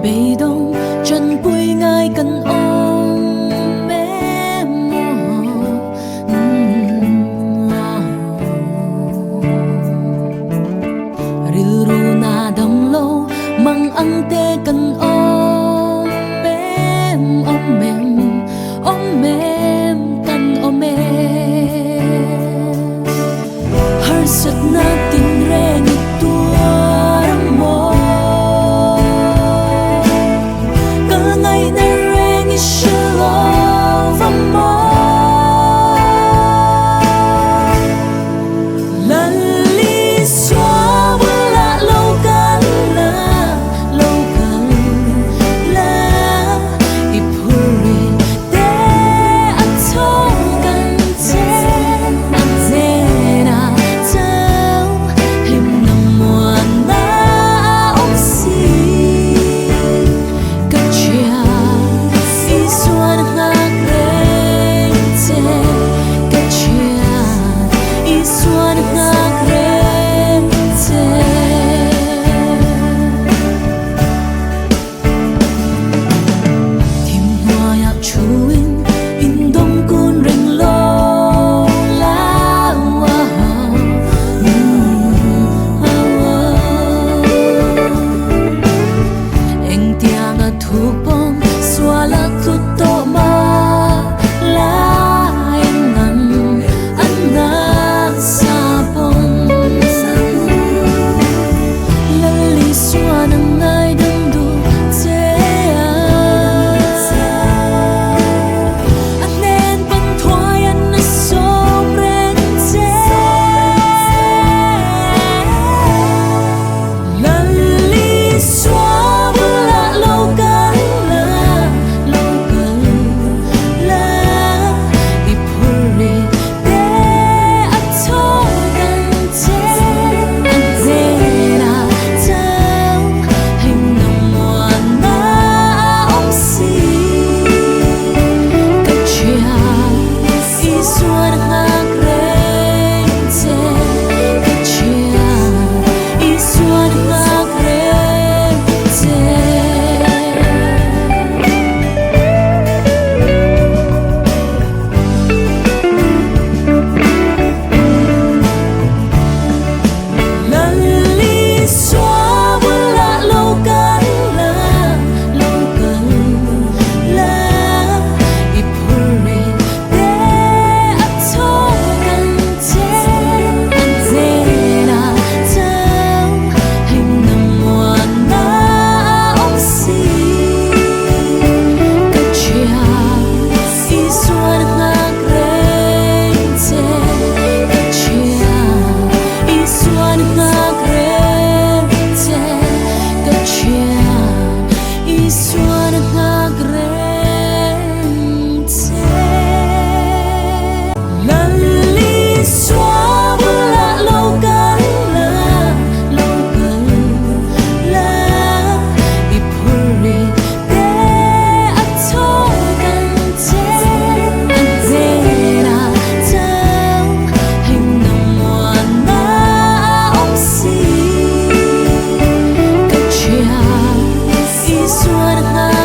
Beidawng chanpui ngai kan awm em aw. Rilru na dam lo mang ang te kan awm em, awm em, awm em kan awm em. Harsatna tinreng i tuar a maw? Kal ngaihna reng i hre lo va maw? Lal Isua bulah lo kal la, lo kal la, i phur i te a thawk ang che. A hnenah chauh hlimna muanna a awm si. Ka thian Isuan nghak reng che, ka thian Isuan nghak reng che. Thim hnuaiah thuin indawm kun reng lo la. Engtianga thu pawm sual a tlut tawh mah la engang an nasa pawn. Lal Isuan a ngaidam duh che a, a hnen pan thuai an a sawm reng che. Lal Isua bulah lo kal la, lo kal la, i phur i te a thawk ang che. A hnenah chauh hlimna muanna a awm si. Ka thian Isuan a nghak reng che, ka thian Isuan a nghak reng che. Lal Isua bulah lo kal la, lo kal la, i phur i te a thawk ang che. A hnenah chauh hlimna muanna a awm si. Ka thian Isuan a nghak reng che, ka thian Isuan a nghak reng che, ka thian Isuan a nghak reng che. Lal Isua bulah lo kal la, lo kal la, i phur i te a thawk ang che. A hnenah chauh hlimna muanna a awm si. Ka thian Isuan a nghak.